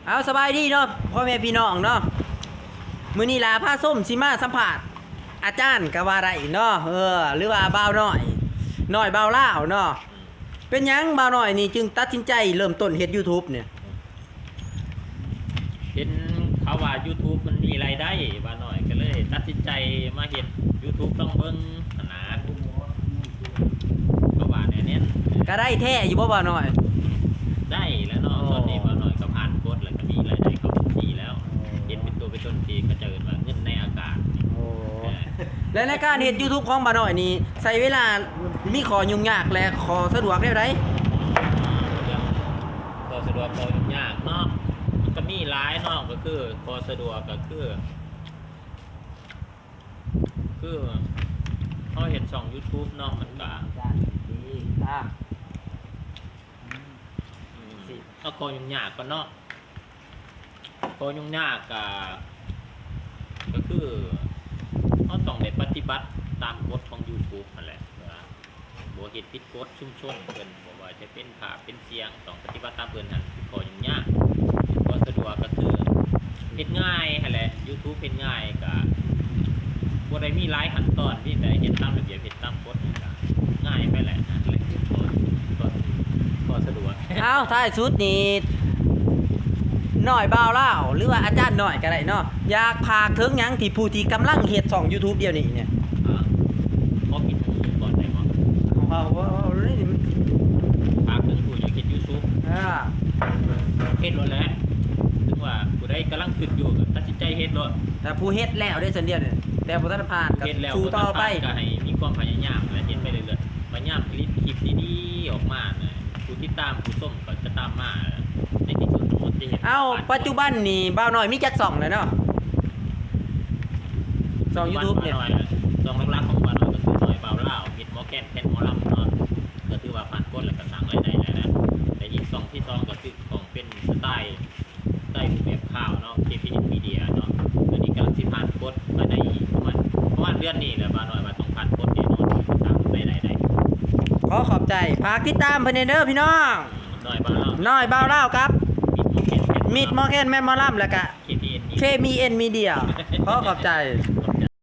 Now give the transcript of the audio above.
ເອົາ ສະບາຍດີເນາະ ພໍ່ແມ່ພີ່ນ້ອງເນາະ, ມື້ນີ້ຫຼ້າພາຊົມຊິມາສຳພາດອາຈານກໍວ່າໄດ້ເນາະ ເອີ ຫຼືວ່າບ່າວນ້ອຍ ນ້ອຍບ່າວລາວເນາະ. ເປັນຫຍັງບ່າວນ້ອຍນີ້ຈຶ່ງຕັດສິນໃຈເລີ່ມຕົ້ນເຮັດ YouTube ນີ້? ເຫັນເຂົາວ່າ YouTube ມັນມີລາຍໄດ້ ບ່າວນ້ອຍກໍເລີຍຕັດສິນໃຈມາເຮັດ YouTube ລອງເບິ່ງຫັ້ນນາ. ກໍວ່າແນວນັ້ນ. ກໍໄດ້ແທ້ຢູ່ບໍ່ບ່າວນ້ອຍ? ໄດ້ແລ້ວເນາະ. ໂອ້ ຕອນນີ້ບ່າວນ້ອຍກໍຜ່ານກົດ ແລ້ວກໍມີລາຍໄດ້ເຂົ້າບັນຊີແລ້ວ. ໂອ້ ເຫັນເປັນຕົວເປັນຕົນທີ່ເຂົາເຈົ້າເອີ້ນວ່າເງິນໃນອາກາດ. ໂອ້ ເອີ ແລະໃນການເຮັດ YouTube ຂອງບ່າວນ້ອຍນີ້ ໃຊ້ເວລາ ມີຂໍ້ຫຍຸ້ງຍາກ ແລະ ຂໍ້ສະດວກແນວໃດ? ເລື່ອງຂໍ້ສະດວກ ຂໍ້ຫຍຸ້ງຍາກເນາະ ມັນກໍມີຫຼາຍເນາະ. ກໍຄືຂໍ້ສະດວກກໍຄື ຄືເຮົາເຮັດຊ່ອງ YouTube ເນາະ ມັນກໍ ອືມ ເອົາຂໍ້ຫຍຸ້ງຍາກກ່ອນເນາະ. ຂໍ້ຫຍຸ້ງຍາກກໍ ກໍຄືເຮົາຕ້ອງໄດ້ປະຕິບັດຕາມກົດຂອງ YouTube ຫັ້ນແຫຼະ ວ່າບໍ່ເຮັດຜິດກົດຊຸມຊົນເພິ່ນ ບໍ່ວ່າຈະເປັນພາບເປັນສຽງ ຕ້ອງປະຕິບັດຕາມເພິ່ນຫັ້ນ ຄືຂໍ້ຫຍຸ້ງຍາກ. ຂໍ້ສະດວກກໍຄືເຮັດງ່າຍຫັ້ນແຫຼະ YouTube ເຮັດງ່າຍ ກໍບໍ່ໄດ້ມີຫຼາຍຂັ້ນຕອນ ມີແຕ່ເຮັດຕາມລະບຽບ ເຮັດຕາມກົດ ກໍງ່າຍໄປແຫຼະ. ນັ້ນແຫຼະຄືຂໍ້ ຂໍ້ ຂໍ້ສະດວກ. ເອົ້າ ທ້າຍສຸດນີ້ ນ້ອຍບ່າວລາວ ຫຼືວ່າອາຈານນ້ອຍກໍໄດ້ເນາະ ຢາກຝາກເຖິງຫຍັງທີ່ຜູ້ທີ່ກຳລັງເຮັດຊ່ອງ YouTube ດຽວນີ້ນີ້? ອ່າ ຂໍປິດຫູກ່ອນໄດ້ບໍ່? ເອົາ ເອົາ ເອົາ ເອົາ ນີ້ມັນ ຝາກເຖິງຜູ້ຢາກເຮັດ YouTube ອ່າ ເຮັດໂລດແຫຼະ. ເຖິງວ່າຜູ້ໃດກຳລັງຄິດຢູ່ກໍຕັດສິນໃຈເຮັດໂລດ. ແຕ່ຜູ້ເຮັດແລ້ວເດ້ ຊັ້ນດຽວນີ້ ແຕ່ບໍ່ທັນຜ່ານ ກໍສູ້ຕໍ່ໄປ ກໍໃຫ້ມີຄວາມພະຍາຍາມ ແລະ ເຮັດໄປເລື້ອຍໆ ພະຍາຍາມຜະລິດຄລິບດີໆອອກມານະ ຜູ້ຕິດຕາມຜູ້ຊົມກໍຈະຕາມມາ ໃນທີ່ສຸດມັນຈະເຮັດ. ເອົ້າ ປັດຈຸບັນນີ້ບ່າວນ້ອຍມີຈັກຊ່ອງແລ້ວເນາະ? ຊ່ອງ YouTube ນີ້ ຊ່ອງຫຼັກໆຂອງບ່າວນ້ອຍກໍຄືນ້ອຍບ່າວລາວ ມິດໝໍແຄນ ແຄນໝໍລຳເນາະ ກໍຖືວ່າຜ່ານກົດ ແລ້ວກໍສ້າງລາຍໄດ້ແລ້ວນະ. ແລະ ອີກຊ່ອງທີສອງກໍຄືຂອງເປັນສະໄຕ ໃນຮູບແບບຂ່າວເນາະ KPN Media ເນາະ ຕອນນີ້ກຳລັງຊິຜ່ານກົດ ພາຍໃນອີກປະມານ ປະມານເດືອນນີ້ແຫຼະ ບ່າວນ້ອຍວ່າຕ້ອງຜ່ານກົດແນ່ນອນ ສ້າງລາຍໄດ້ໄດ້. ຂໍຂອບໃຈ ຝາກຕິດຕາມເພິ່ນແດ່ເດີພີ່ນ້ອງ ນ້ອຍບ່າວລາວ ນ້ອຍບ່າວລາວກັບ ມິດໝໍແຄນ ແຄນໝໍລຳ ແລ້ວກະ KPN Media ຂໍຂອບໃຈ.